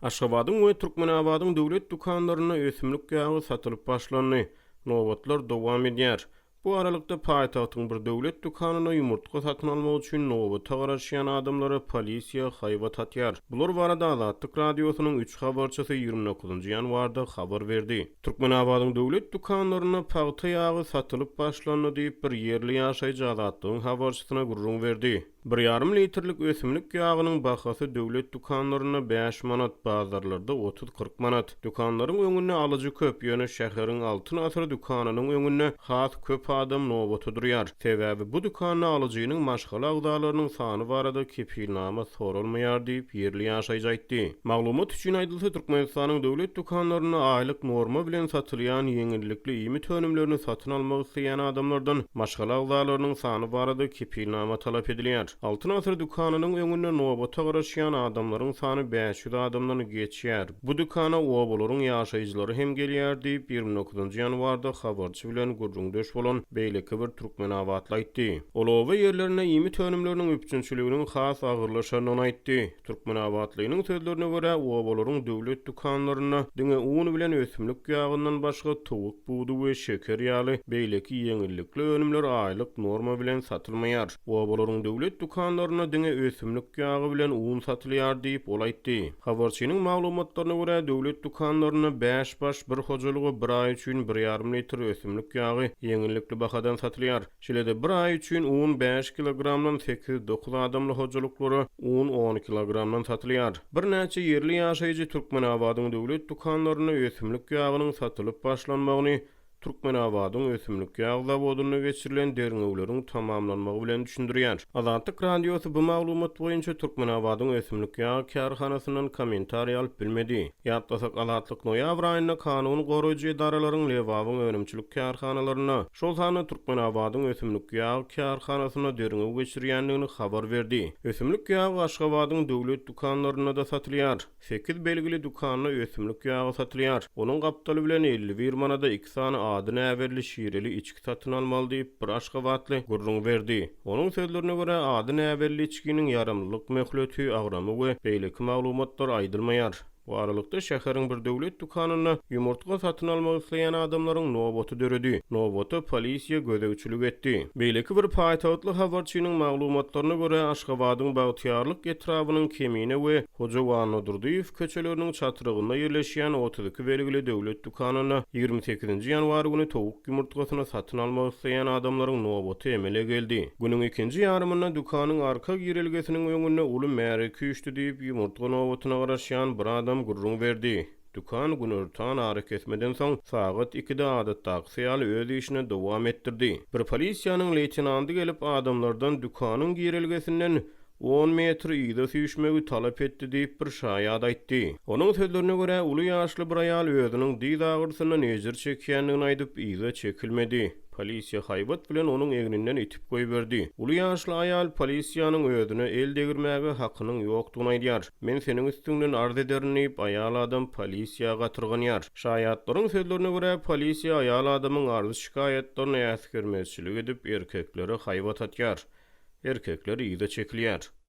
Aşgabadyň we Türkmenabadyň döwlet dükanlarynda ösümlik ýagy satylyp başlandy. Nobatlar dowam edýär. Bu aralykda, paýtagtyň bir döwlet dükanynda ýumurtga satyn almak üçin nobata garaşýan adamlara polisiýa haýbat atýar. Bular barada Azatlyk Radiosynyň üç habarçysy 29 ýanwarda habar berdi. Türkmenabadyň döwlet dükanlarynda pagta ýagy satylyp başlandy diýip, bir ýerli ýaşaýjy Azatlygyň habarçysyna gürrüň berdi. Bir ýarym litrlik ösümlik ýagynyň bahasy döwlet dükanlarynda bäş manat, bazarlarda otuz-kyrk manat. Dükanlaryň öňünde alyjy köp, ýöne şäheriň Altyn asyr dükanynyň öňünde has köp adam nobata durýar. Sebäbi bu dükanda alyjynyň maşgala agzalarynyň sany barada kepilnama soralmaýar diýip, ýerli ýaşaýjy aýtdy. Maglumat üçin aýdylsa, Türkmenistanyň döwlet dükanlarynda aýlyk norma bilen satylýan ýeňillikli iýmit önümlerini satyn almak isleýän adamlardan maşgala agzalarynyň sany barada kepilnama talap edilýär. Altyn asyr dükanynyň öňünde nobata garaşýan adamlaryň sany 500 adamdan geçýär. Bu dükana obalaryň ýaşaýjylary hem gelýär diýip, 29 ýanwarda habarçy bilen gürrüňdeş bolan beýleki bir türkmenabatly aýtdy. Ol oba ýerlerinde iýmit önümleriniň üpjünçiliginiň has agyrlaşandygyny aýtdy. Türkmenabatlynyň sözlerine görä, obalaryň döwlet dükanlarynda diňe un bilen ösümlik ýagyndan başga towuk budy we şeker ýaly beýleki ýeňillikli önümler aýlyk norma bilen satylmaýar. Obalaryň döwlet dükanlarynda diňe ösümlik ýagy bilen un satylýar diýip, ol aýtdy. Habarçynyň maglumatlaryna görä, döwlet dükanlarynda bäş baş bir hojalyga bir aý üçin bir ýarym litr ösümlik ýagy ýeňillikli bahadan satylýar. Şeýle-de bir aý üçin un bäş kilogramdan sekiz-dokuz adamly hojalyklara un on kilogramdan satylýar. Birnäçe ýerli ýaşaýjy Türkmenabadyň döwlet dükanlarynda ösümlik ýagynyň satylyp başlanmagyny Türkmenabadyň ösümlik ýag zawodynda geçirilen derňewleriň tamamlanmagy bilen düşündirýär. Azatlyk Radiosy bu maglumat boýunça Türkmenabadyň ösümlik ýag kärhanasyndan kommentariý alyp bilmedi. Ýatlasak, Azatlyk noýabr aýynda kanun goraýjy edaralaryň Lebabyň önümçilik kärhanalarynda, şol sanda Türkmenabadyň ösümlik ýag kärhanasynda derňew geçirýändigini habar berdi. Ösümlik ýagy Aşgabadyň döwlet dükanlarynda-da satylýar. Sekiz belgili dükanda ösümlik ýagy satylýar. Onuň gapdaly bilen 51 manada iki sany ady näbelli şireli içgi satyn almaly diýip, bir aşgabatly gürrüň berdi. Onuň sözlerine görä, ady näbelli içginiň ýaramlylyk möhleti, agramy we beýleki maglumatlar aýdylmaýar. Bu aralykda, şäheriň bir döwlet dükanynda ýumurtga satyn almak isleýän adamlaryň nobaty döredi. Nobata polisiýa gözegçilik etdi. Beýleki bir paýtagtly habarçynyň maglumatlaryna görä, Aşgabadyň Bagtyýarlyk etrabynyň Kemine we Hoja Annadurdyýew köçeleriniň çatrygynda ýerleşýän 32 belgili döwlet dükanynda 28-nji ýanwar güni towuk ýumurtgasyny satyn almak isleýän adamlaryň nobaty emele geldi. Günüň ikinji ýarymynda dükanyň arka girelgesiniň öňünde uly märeke üýşdi diýip, ýumurtga nobatyna garaşýan bir adam gürrüň berdi. Dükan günortan arakesmeden soň sagat ikide adatdakysy ýaly öz işini dowam etdirdi. Bir polisiýanyň leýtenandy gelip, adamlardan dükanyň girelgesinden on metr yza süýşmegi talap etdi diýip, bir şaýat aýtdy. Onuň sözlerine görä, uly ýaşly bir aýal özüniň dyz agyrysyndan ejir çekýändigini aýdyp, yza çekilmedi. Polisiýa haýbat bilen onuň egninden itip goýberdi. Uly ýaşly aýal polisiýanyň özüne el degirmäge hakynyň ýokdugyny aýdýar. Men seniň üstüňden arz ederin diýip, aýal adam polisiýa gatyrganýar. Şaýatlaryň sözlerine görä, polisiýa aýal adamyň arz-şikaýatlaryny äsgermezçilik edip, erkeklere haýbat atýar. Erkekler yza çekilýär.